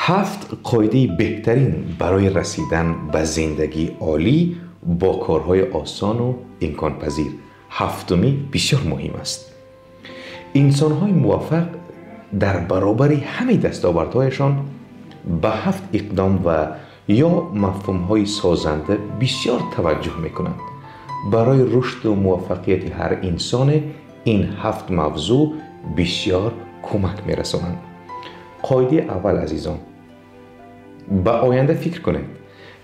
7 қоидаи беҳтарин барои расидан ба зиндагии олӣ бо корҳои осону имконпазир. Ҳафтумӣ бисёр муҳим аст. Инсонҳои муваффақ дар баробари ҳамаи дастовардҳояшон ба 7 иқдом ва ё мафҳумҳои созанда бисёр таваҷҷӯҳ мекунанд. Барои рушду муваффақияти ҳар инсоне ин 7 мавзӯъ бисёр кӯмак мерасонанд. Қоидаи аввал, азизон, ба оянда фикр кунед.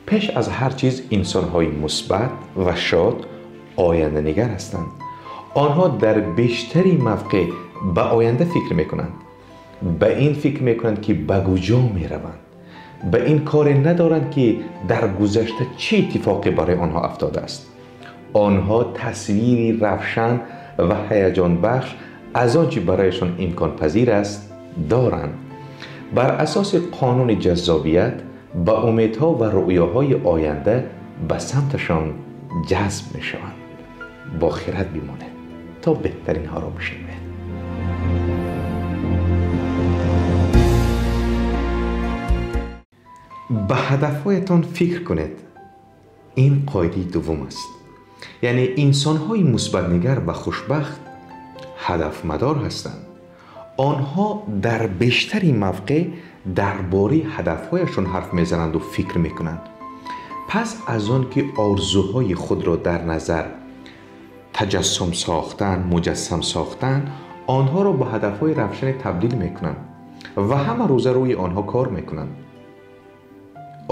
Пеш аз ҳар чиз инсонҳои мусбат ва шод оянданигар ҳастанд. Онҳо дар бештари мавқеъ ба оянда фикр мекунанд. Ба ин фикр мекунанд, ки ба куҷо мераванд. Ба ин коре надоранд, ки дар гузашта чӣ иттифоқе барои онҳо афтодааст. Онҳо тасвири равшан ва ҳаяҷонбахш аз он чӣ барояшон имконпазир аст доранд. Бар асоси қонуни ҷаззобият ба умедҳо ва рӯёҳои оянда ба самташон ҷазб мешаванд. Бо хирад бимонед то беҳтаринҳоро бишнавед. Ба ҳадафҳоятон фикр кунед. Ин қоидаи дуввум аст. Яъне инсонҳои мусбатнигар ва хушбахт ҳадафмадор ҳастанд. Онҳо дар бештари мавқеъ дар бораи ҳадафҳояшон ҳарф мезананду фикр мекунанд. Пас аз он ки орзуҳои худро дар назар таҷассум сохтан, муҷассам сохтан, онҳоро ба ҳадафҳои равшане табдил мекунанд ва ҳама рӯза рӯи онҳо кор мекунанд.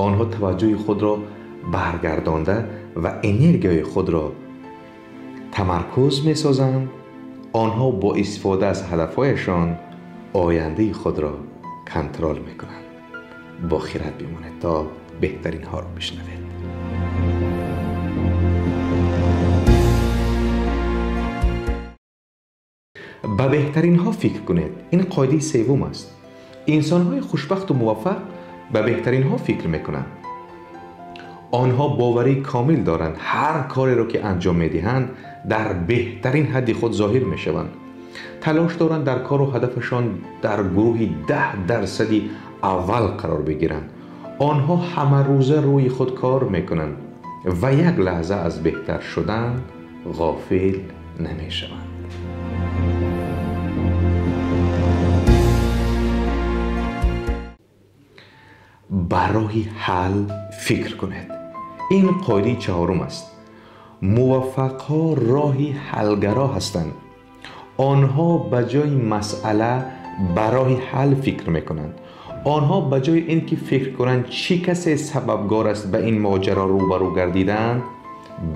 Онҳо таваҷҷӯҳи худро баргардонда ва энергияи худро тамаркуз месозанд. Онҳо бо истифода аз ҳадафҳояшон ояндаи худро контрол мекунанд. Бо хирад бимонед то беҳтаринҳоро бишнавед. Ба беҳтаринҳо фикр кунед. Ин қоидаи севум аст. Инсонҳои хушбахту муваффақ ба беҳтаринҳо фикр мекунанд. Онҳо боварии комил доранд. Ҳар кореро ки анҷом медиҳанд дар беҳтарин ҳадди худ зоҳир мешаванд. Талош доранд дар кору ҳадафашон дар гурӯҳи 10% аввал қарор бигиранд. Онҳо ҳамарӯза рӯи худ кор мекунанд ва як лаҳза аз беҳтар шудан ғофил намешаванд. Ба роҳи ҳал фикр кунед. Ин қоидаи чаҳорум аст. Муваффақҳо роҳи ҳалгаро ҳастанд. Онҳо ба ҷои масъала ба роҳи ҳал фикр мекунанд. Онҳо ба ҷои ин ки фикр кунанд чӣ касе сабабгор аст ба ин моҷаро рӯбарӯ гардиданд,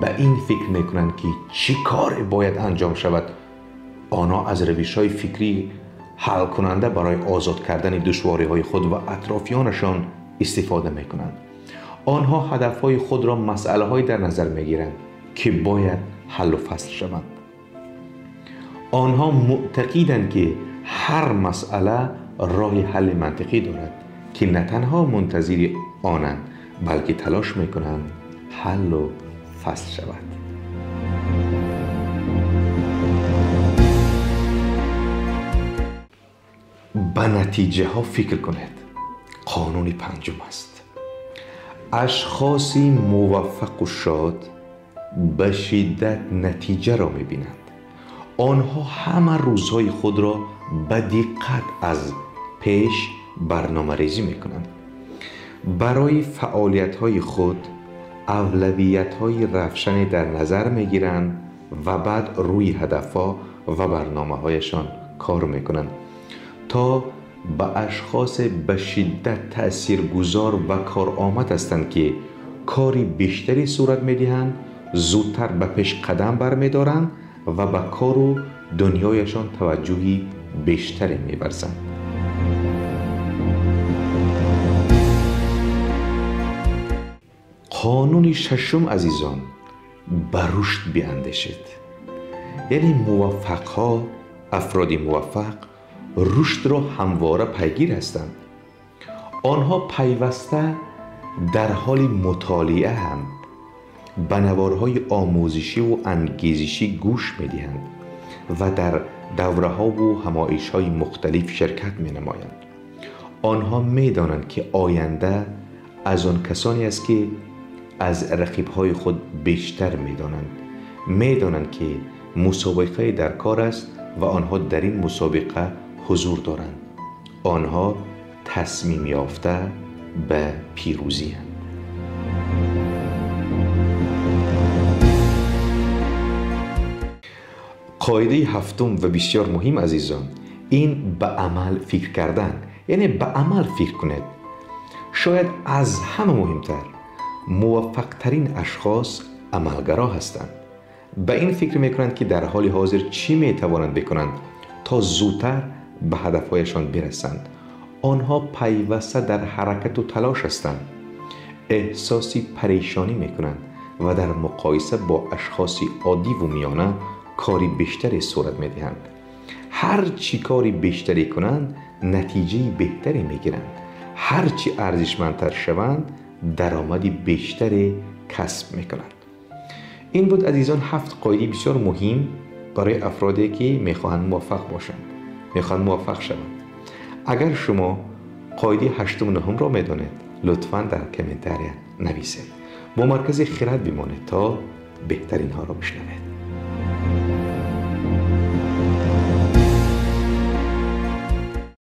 ба ин фикр мекунанд ки чӣ коре бояд анҷом шавад. Онҳо аз равишҳои фикрии ҳалкунанда барои озод кардани душвориҳои худ ва атрофиёнашон истифода мекунанд. Онҳо ҳадафҳои худро масъалаҳое дар назар мегиранд ки бояд ҳаллу фасл шаванд. Онҳо муътақиданд ки ҳар масъала роҳи ҳалли мантиқӣ дорад ки на танҳо мунтазири онанд, балки талош мекунанд ҳаллу фасл шавад. Ба натиҷаҳо фикр кунед. Қонуни панҷум аст. Ашхоси муваффақу шод ба шиддат натиҷаро мебинанд. Онҳо ҳама рӯзҳои худро ба диққат аз пеш барномарезӣ мекунанд. Барои фаъолиятҳои худ авлавиятҳои равшане дар назар мегиранд ва баъд рӯи ҳадафҳо ва барномаҳояшон кор мекунанд то ба ашхосе ба шиддат таъсиргузор ва коромад ҳастанд ки кори бештаре сурат медиҳанд, зудтар ба пеш қадам бармедоранд ва ба кору дунёяшон таваҷҷӯҳи бештаре меварзанд. Қонуни шашум, азизон, ба рушд биандешед. Яъне муваффақҳо, афроди муваффақ рушдро ҳамвора пайгир ҳастанд. Онҳо пайваста дар ҳоли мутолиаанд, ба наворҳои омӯзишиву ангезишӣ гӯш медиҳанд ва дар давраҳову ҳамоишҳои мухталиф ширкат менамоянд. آنها میدانند که آینده از آن کسانی است که از رقیب‌های خود بیشتر میدانند. میدانند که مسابقه در کار است و آنها در این مسابقه حضور دارند. آنها تصمیم یافته به پیروزی هستند. قاعده هفتم و بسیار مهم عزیزان، این به عمل فکر کردن، یعنی به عمل فکر کنید. شاید از همه مهمتر، موفق ترین اشخاص عملگرا هستند. به این فکر میکنند که در حال حاضر چی میتوانند بکنند تا زودتر به هدفهایشان برسند. آنها پیوسته در حرکت و تلاش هستند. احساسی پریشانی میکنند و در مقایسه با اشخاص عادی و میانه کاری بیشتری صورت میدهند. هر چی کاری بیشتری کنند نتیجه بهتری میگیرند. هر چی ارزشمندتر شوند درآمد بیشتری کسب میکنند. این بود عزیزان 7 قاعده بسیار مهم برای افرادی که میخواهند موفق باشند، میخواهند موفق شوند. اگر شما قاعده 8 و 9 را میدانید لطفاً در کامنتاریا نویسید. با مرکز خرد بمانید تا بهترین ها را بشنوید.